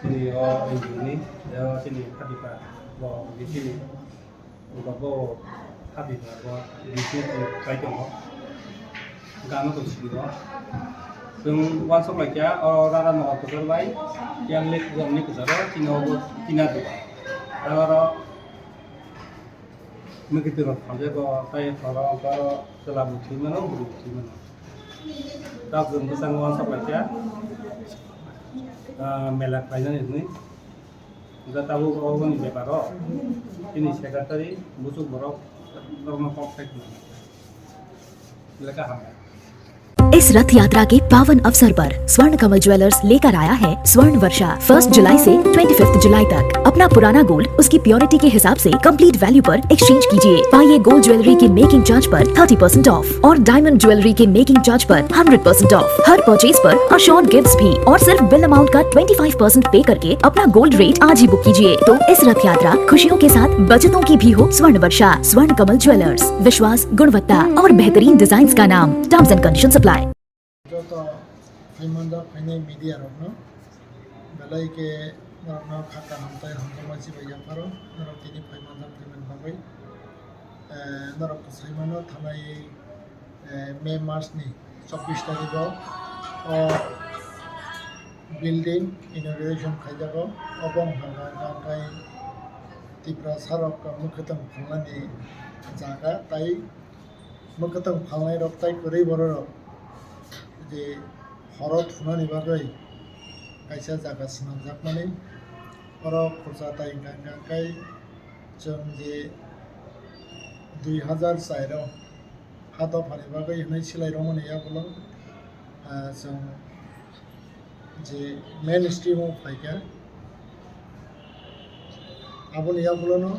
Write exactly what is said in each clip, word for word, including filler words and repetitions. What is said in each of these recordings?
Chini o N G O ni, o chini Khatipa bo, chini bo, bo Khatipa bo, B C P bai tongo. Gana tong sini o. Chwng uansuk lai kha, o rara no kwchar bai, yang lek jom ni kwcharo, chini o bo tina duka. Aro Mwkhwtwng rok phaljago, tei oro aro chwla bo thwi mano, bwrwi bo thwi mano. Tabuk bwskango uansuk lai kha, ah, mela khlainani hwnwi. Hwnkhe tabuk oboni beparo chini secretary buchuk borok norokno kok sai khna. Lekha hamya. इस रथ यात्रा के पावन अवसर पर स्वर्ण कमल ज्वेलर्स लेकर आया है स्वर्ण वर्षा। फर्स्ट जुलाई से ट्वेंटी फिफ्थ जुलाई तक अपना पुराना गोल्ड उसकी प्योरिटी के हिसाब से कंप्लीट वैल्यू पर एक्सचेंज कीजिए। पाइए गोल्ड ज्वेलरी के मेकिंग चार्ज पर थर्टी परसेंट ऑफ और डायमंड ज्वेलरी के मेकिंग चार्ज पर हंड्रेड परसेंट ऑफ। हर परचेज पर अश्योर्ड गिफ्ट्स भी और सिर्फ बिल अमाउंट का ट्वेंटी फ़ाइव परसेंट पे करके अपना गोल्ड रेट आज ही बुक कीजिए। तो इस रथ यात्रा खुशियों के साथ बचतों की भी हो। स्वर्ण वर्षा, स्वर्ण कमल ज्वेलर्स, विश्वास, गुणवत्ता और बेहतरीन डिजाइन्स का नाम। Terms and conditions apply. Joto phaimanjak phainai media rokno belai khe norokno kha kaham tei hamjakma chibai yapharo norok tini phaimanjak phaimani bagwi, eh, norok saimano thanai, eh, May mas ni chobbish tarikh o o building inauguration khaijago. Obo wngkha kha khe Tiprasa rok mwkhwtwng phalnani jaga tei mwkhwtwng phalnai rok tei kwrwi borok rok je horo thunani bagwi kaisa jaga swnamjakmani. Oro khorsa tai hwnkha hwnkha khe chwng je dui hazar char o ha dophani bagwi hwnwi silai romani yagulo, ah, chwng je main stream o phaikha, aboni yagulono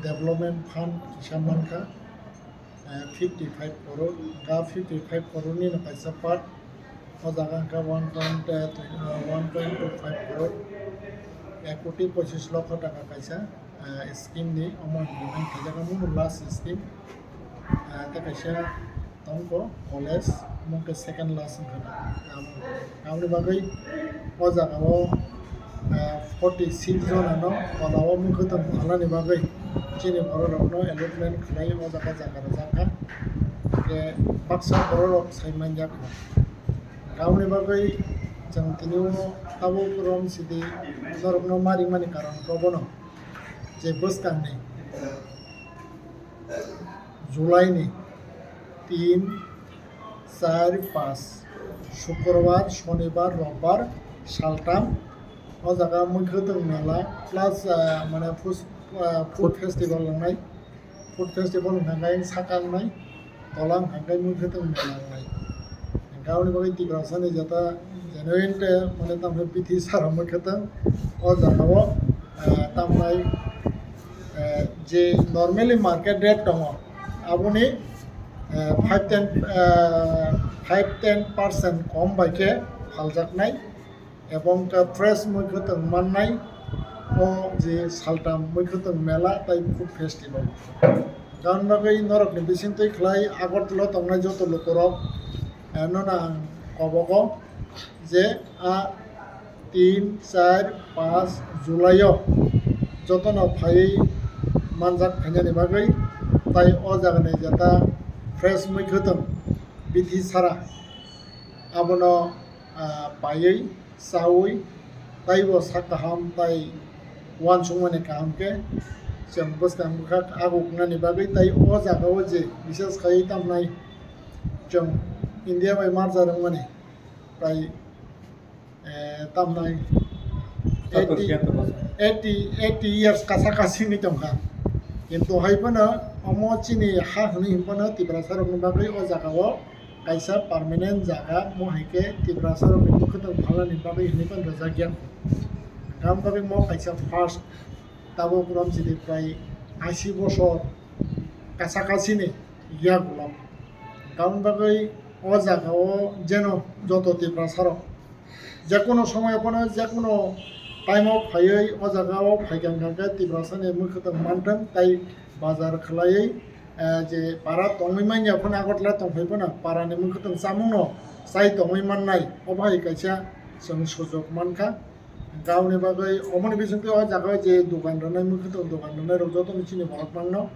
development fund kisa mankha, eh, fifty five crore, ga fifty five crore ni no kaisa part, o jaga hwnkha one point, eh, one point two five crore, ek koti pochish lokho taka kaisa, eh, scheme ni omo implement khaijak, omo last scheme, eh, tei kaisa tongkho college, omo khe second last wngkha na. Aboni bagwi o jaga o, ah, forty six jona no tola o mwkhwtwng phalnani bagwi chini borok rok no allotment khlai o jaga, jaga rwjak kha. Hwnkhe baksa borok rok sai man jak kha. Aboni bagwi chwng tini o tabuk rom sidi norok no ma ringmani karon khe bono je bwskang ni July ni tin, char, panch, Shukrbar, Shonibar, Robbar, saltam, o jaga mwkhwtwng mela plus, ah, mane fus-, ah, food festival wngnai, food festival wngkha khe sakang nai, tola wngkha khe mwkhwtwng mela wngnai. Hwnkhe aboni bagwi Tiprasa ni jeta genuine khe mane tamo bithi sara mwkhwtwng o jaga o, ah, tamnai, eh, je normally market rate tongo, aboni, eh, five ten, eh, five ten percent kom bai khe phaljaknai, ebong khe fresh mwkhwtwng mannai o je saltam mwkhwtwng mela tei food festival. Gan bagwi norokni bisingtwi khlai Agartala tongnai joto lukurok, eh, nono ang kobogo je a tin, char, panch July o jotono phaiwi manjak phainani bagwi, tai o jagani jeta fresh mwkhwtwng bithi sara abono, ah, paiwi, chawi, taibo sak kaham tai uansukmani kaham khe chwng bwskang bwkhak aguk wngnani bagwi, tai o jaga o je bises khai tamnai chwng India bai merger wngmani prai, eh, tamnai eighty, eighty, eighty years kasa kasi ni tongkha. Kintu hai phano omo chini ha hwnwi hwn phano Tiprasa rokni bagwi o jaga o kaisa permanent jaga, mo hai khe Tiprasa rokni mwkhwtwng phalnani bagwi hwnwi phano rwjak ya. Hwnkhe aboni bagwi mo kaisa first, tabuk romsidi prai ashi bosor kasa kasi ni yagulo. Hwnkhe aboni bagwi o jaga o jeno joto Tiprasa rok Jekunu somoy phano, jekunu time o phaiwi o jaga o phaikha hwnkha khe Tiprasa ni mwkhwtwng manthwng tei bazar khwlaiwi, eh, je para tongwi manya phano, Agartala tongphai phano para ni mwkhwtwng chamung no chai tongwi mannai, obo hai kaisa chwng sujok mankha. Gauni bagwi omoni bisingtwi o jaga o je dogan rwnai, mwkhwtwng dogan rwnai rok jotono chini borok mangno.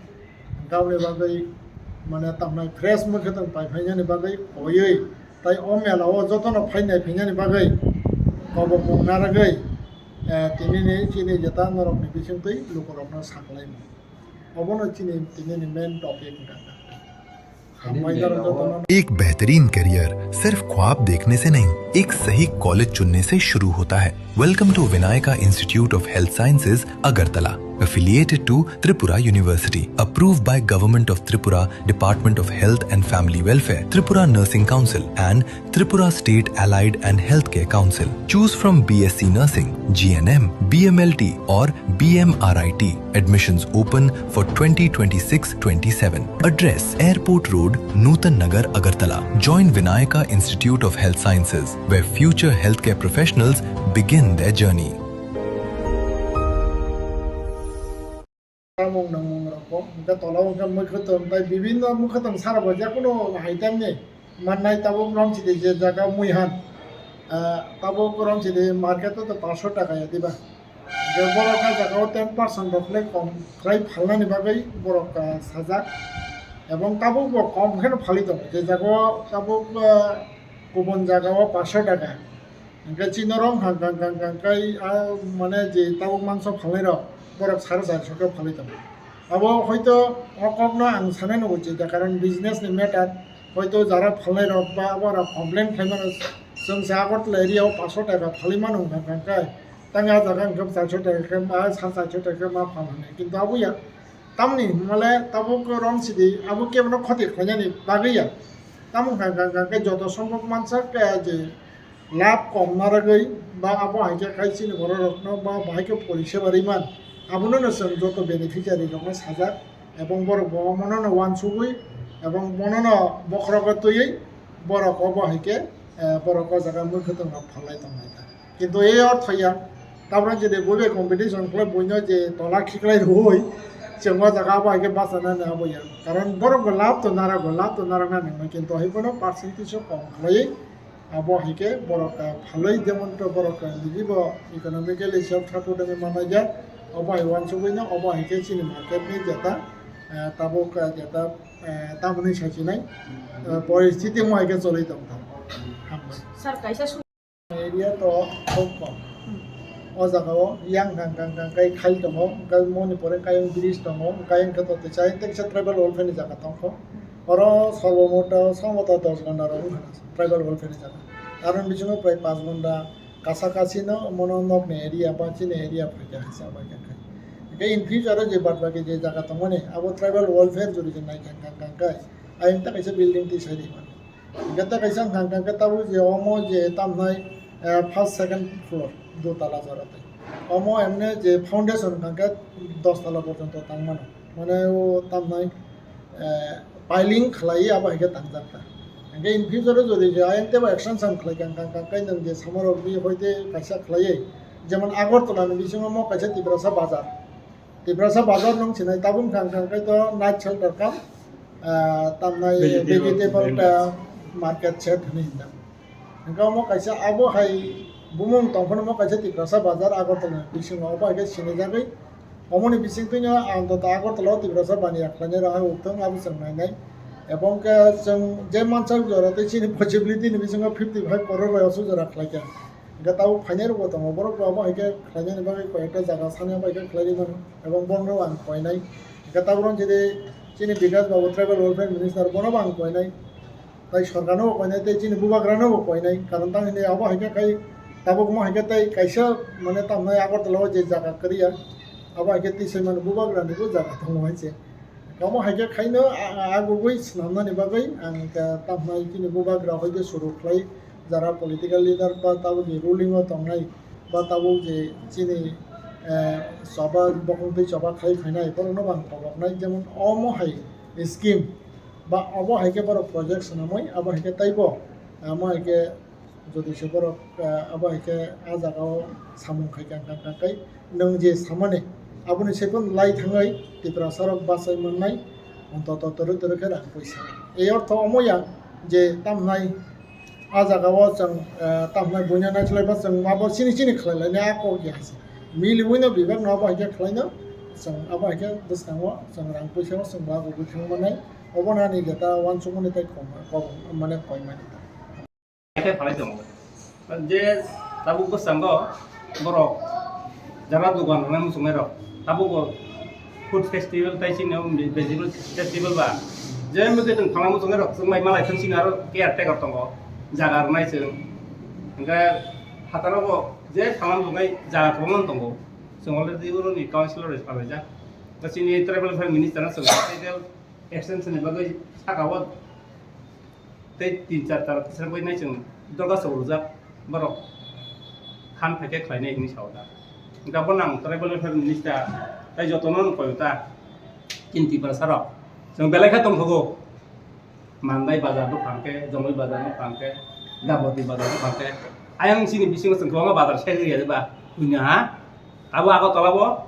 Gauni bagwi mane tamnai fresh mwkhwtwng pai phainani bagwi koiwi tai o mela o jotono phainai phainani bagwi kobokmung narwgwi, eh, tinini chini jeta norokni bisingtwi lukurokno saklaimung. Obono chini tinini main topic wngkha. Hambai norok jotono. एक बेहतरीन करियर सिर्फ ख्वाब देखने से नहीं, एक सही कॉलेज चुनने से शुरू होता है। Welcome to Vinayaka Institute of Health Sciences, Agartala, affiliated to Tripura University, approved by Government of Tripura, Department of Health and Family Welfare, Tripura Nursing Council, and Tripura State Allied and Healthcare Council. Choose from B S C Nursing, G N M, B M L T, or B M R I T. Admissions open for twenty twenty-six twenty-seven. Address: Airport Road, Nutan Nagar, Agartala. Join Vinayaka Institute of Health Sciences, where future healthcare professionals begin their journey. Samung nangmung rok bo, hingke tola o hingke mwkhwtwng, tai bibinno mwkhwtwng sara bo, jekono item ni mannai tabuk romsidi je jaga muihan, ah, tabuk romsidi market o to paanch sho taka ya diba? Hingke borok o jaga o ten percent rok le kom khlai phalnani bagwi borok, ah, sajak, ebong tabuk bo kom kheno phalwi tongo, je jaga o tabuk, ah, kubun jaga o paanch sho taka. Hingke chini rong hang kang kang kang kai, ah, mane je tabuk mangso phalnai rok, borok sare char sho khe phalwi tongo. Abo hoito o kokno ang sanai nugo je, karon business ni matter, hoito jara phalnai rok ba abo rok complain khlai mano, chwng se Agartala area o paanch sho taka phalwi mano hang kang kai, tang a jaga hingke char sho taka khe ma, sare char sho taka khe ma phal hwnwi, kintu abo ya. Tamni hwnmale tabuk romsidi abo kebono khoti khlainani bagwi ya. Tamo hwnka hwnka hwnka khe joto sombok mansa khe je lab kom narwgwi ba abo hai khe khai chini borok rokno ba bahai khe poriseba rwi man, abono no chwng joto beneficiary rokno sajak, ebong borok bo omono no uansugwi ebong bono no bokhorogo twiwi borok obo hai khe, eh, borok o jaga mwkhwtwng rok phalnai tongnai ta. Kintu ei ortho ya, tabra jodi buibai competition khlai buino je tola khiklai rwui, chwng o jaga abo hai khe bachanani abo ya. Karon borok bo lab to narago, lab to narwkna nangma, kintu hai phano percentage o kom khlaiwi abo hai khe borok, ah, phalwi, jemon to borok, ah, nini bo economically self supportable manai ya, obo hai uansugui no, obo hai khe chini market ni jeta, ah, tabuk, ah, jeta, ah, tamoni sachinai, ah, poristiti mo hai khe choli tong tong. Hambai. Sir, kaisa su- Area to khub kom. O jaga o yang kang kang kang kai khai tongo, hingke moni pore kayang bridge tongo, hingke ayang khe to tei chayang tei kisa tribal welfare ni jaga tongkho. Oro sorbo mota samboto dos gonda rok wngkha na tribal welfare ni jaga. Aroni bisingo prai panch gonda kasa kasi no mono nok ni area ba chini area phaikha hai sa bai kha khai. Hingke in future o je bad baki je jaga tongmani abo tribal welfare jori je nai kang kang kang kai ayang ta kaisa building twi sai ri mano. Hingke ta kaisa hwnka hwnka khe tabuk je omo je tamnai, eh, first, second floor, dotala jora tei. Omo emne je foundation hwnka khe dos tala porjonto tang mano. Mane o tamnai, eh, piling khlaiwi abo hai khe tangjak ta. Hingke in future o jodi je ayang tebo extension khlai kha hwnka hwnka khe nwng je samarok bi hoite kaisa khlaiwi, jemon Agartala ni bisingo mo kaisa Tiprasa bazar. Tiprasa bazar nung sinai tabuk hwnka hwnka khe to night shelter kam, ah, tamnai vegetable ta market shed hwnwi hinjak. Hwnka omo kaisa abo hai bumung tongphano mo kaisa Tiprasa bazar Agartala ni bisingo obo hai khe sinijagwi omoni bisingtwino antoto Agartala o Tiprasa baniya khlainai rok hai ukthung abo chwng nainai. Ebong khe chwng je mansak jora tei chini possibility ni bisingo fifty five crore bai oso jora khlaikha. Hingke tabuk phainai rokbo tongo, borok bo abo hai khe khlainani bagwi koi ekta jaga sani abo hai khe khlai rwi mano, ebong bono ang koinai. Hingke tabuk rok jodi chini Bikash Babu Tribal Welfare Minister bono bo ang koinai, tai sorkar no bo koinai, tei chini bubagra no bo koinai, karon tang hini abo hai khe khai tabuk mo hai khe tei kaisa mane tamnai Agartala o je jaga kwrwi ya, abo hai khe twi sai mano bubagra ni bo jaga tongo hai se. Omo hai khe khaino a-, a-, agugwi swnamnani bagwi ang khe tamhnai chini bubagra hoi khe suru khlai, jara political leader ba tabukni ruling o tongnai ba tabuk je chini, eh, choba, bokong twi choba khai phainai borokno bo ang koboknai, jemon omo hai scheme ba obo hai khe borok project swnamwi abo hai khe taibo, amo hai khe Jodi se borok, ah, abo hai khe ah jaga o samung khai kang kang kang kai nwng je samani aboni se phano lai thangwi Tiprasa rok bachai mannai, ontoto torwi torwi khe rang puisa. Ei ortho omo ya je tamhnai A jaga o chwng, eh, tamo buino naikhlai ba chwng abo chini chini khlai lainai a kok ya se. Miliwi no bebak no abo hai khe khlai no chwng abo hai khe bwskango chwng rang puisa o chwng ba bo thang manai. Obo no ani jeta uansukmani tei kok mane koi mani. Khe phalai tongo. Je tabuk bwskango borok jara dogan rwnai muchungnai rok tabuk bo food festival tai chini vegetable festival ba je mui khe chwng phalna muchungnai rok chwng bai malai thung sini aro caretaker tongo jaga rwnai chwng hwnkhe phataro bo je phalna muchungnai jaga kwbangma tongo chwng already oro ni councilor rok salaijak chini tribal welfare minister no chwng technical extension ni bagwi saka o tei tin char tala tisra bai nai chwng doga chwng rwjak borok han phaikhe khlainai hinwi sao da. Hwnkhe bono ang tribal welfare minister tei jotono no koi ta chini Tiprasa rok chwng belai khe tongthogo. Mandai bazar no phang khe, Jongoi bazar no phang khe, Gabati bazar no phang khe, ayang chini bisingo chwng kwbangma bazar seri ya ba hwnwi ha. Abo Agartala bo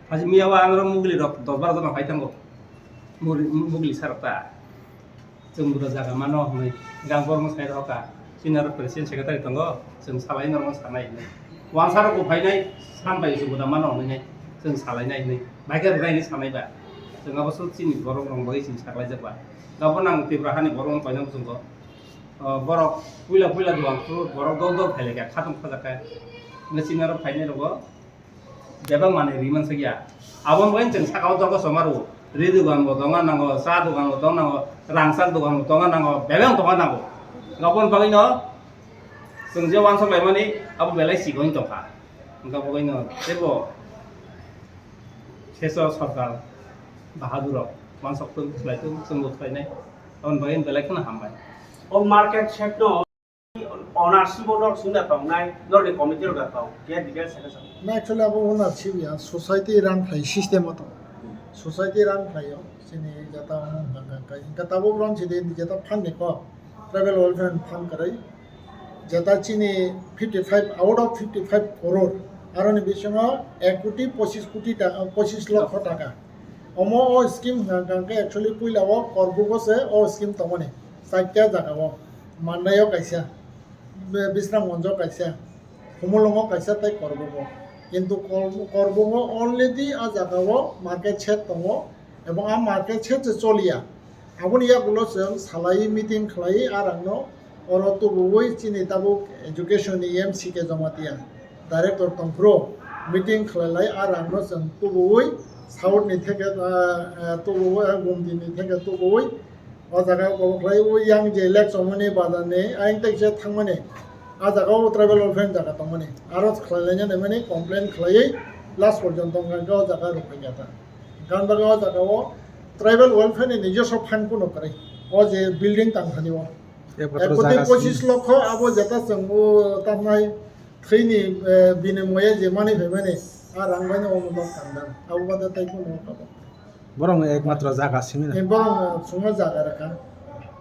haji miya o ang ro mugli rok dos baro jona phai thango. Mugli sarok ta. Chwng bwrwi jaga mano hwnwi gang borokno sai rwkha. Chini aro president secretary tongo, chwng salai norokno sanai hwnwi. Wansa rok bo phainai, sambai se buda mano hwnwi nai, chwng salainai hwnwi. Bai khe rwnai hwnwi sanai ba. Chwng abo swk chini borok rok bai chini saklaijak ba. Abo nang Tripura hani borok rok paina muchungo. O, borok puila puila duang phuru borok dol dol phailaikha, khatung khajakha. Hwnwi chini aro phainai rogo. Bebak manwi ri mansakya. Aboni bagwi chwng sakao dogo choma rwo. Ri dogan bo tongna nango, cha dogan bo tongna nango, rangchak dogan bo tongna nango, bebak tongna nango. Aboni bagwino chwng je uansuk laimani abo belai sikoni tongkha. Hwnkhe bagwino teibo Sesor Sarkar bahadur rok uansuk tong khlai tong chwngbo khlainai. Aboni bagwi belai kheno hambai. O market shed no ownership o norok simi da tongnai, norokni committee rok da tong, khe details sakha sakha. Na actually abo ownership ya, society run khlai system o tong. Society run khlai o, chini jeta hwnka hwnka hwnka tabuk run sidi jeta fund ni kok, tribal welfare fund kwrwi. Jeta chini fifty five out of fifty five crore, aroni bisingo ek koti pochis koti taka, pochis lokho taka. Omo o scheme hwnka hwnka hwnkhe actually puila o Korbugo se o scheme tongmani, chaita jaga o, Mandai o kaisa, Be-, Bisramganj o kaisa, Khumulwng o kaisa tei Korbugo. Kintu Kor-, Korbugo already a jaga o market shed tongo, ebong a market shed se choliya. Aboni yagulo chwng salai meeting khlai a rangno oro tubuwi chini tabuk education ni M C K Jamatia director tongphuru meeting khlailai a rangno chwng tubuwi south ni theke, ah, ah, tubuwi, ah, Gumti ni theke tubuwi o jaga o kobok khlai o yang je lek chomoni bazar ni ayang tei je thangmani a jaga o tribal welfare jaga tongmani aro khlailaina naimani complain khlaiwi last porjonto hwnkha hwnkhe o jaga rwphaiya ta. Gan bagwi o jaga o tribal welfare ni nijoswa fund kuno kwrwi o je building tangthani o. Ekmatro ek koti jaga pochis simi. Lokho abo jeta chwng o tamnai thwini, eh, binimoye je manwi phaimani a rang baino omo nok tangdan abo bada tei kuno kabo. Borok ekmatro jaga simi na. Eh, borok chwngno jaga rwkha.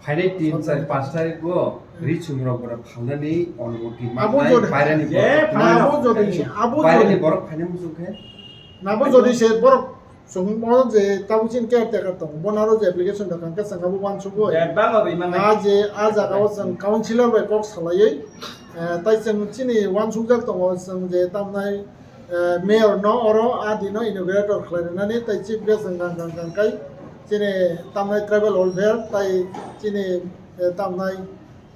Phainai tin, char, panch tarik o ri chumrok borok phalnani onugoti abo manai jodi, bairani je borok phalnani abo jodi, abo bairani jodi. Borok phainai muchung khe. Nabo jodi se borok chwng o je tabuk chini caretaker tongo, bono aro je application rwkha hwnkhe chwng abo uansukgwi. Bebak no rimani. A je a jaga o chwng councillor bai kok salaiwi, eh, tai chwng chini uansukjak tongo, chwng je tamnai, eh, mayor no oro a dino inaugurator khlai rwnani, tai chief guest wng kha, wng kha, wng kha, wng kha, chini tamnai tribal welfare, tai chini, eh, tamnai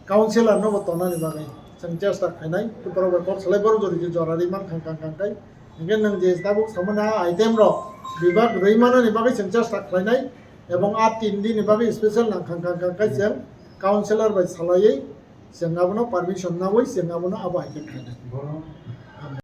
councillor no bo tongnani bagwi chwng chesta khainai, borok bai kok salai borok jodi je jora ri mankha, wng kha, wng kha, wng kha, hwnkhe nwng je tabuk samani a item rok bebak rwi manani bagwi chwng chesta khlainai, ebong a tin din ni bagwi special nang kha, wng kha, wng kha, wng kha, chwng councillor bai salaiwi chwng abono permission nawi chwng abono abo hai khe khlainai. Bono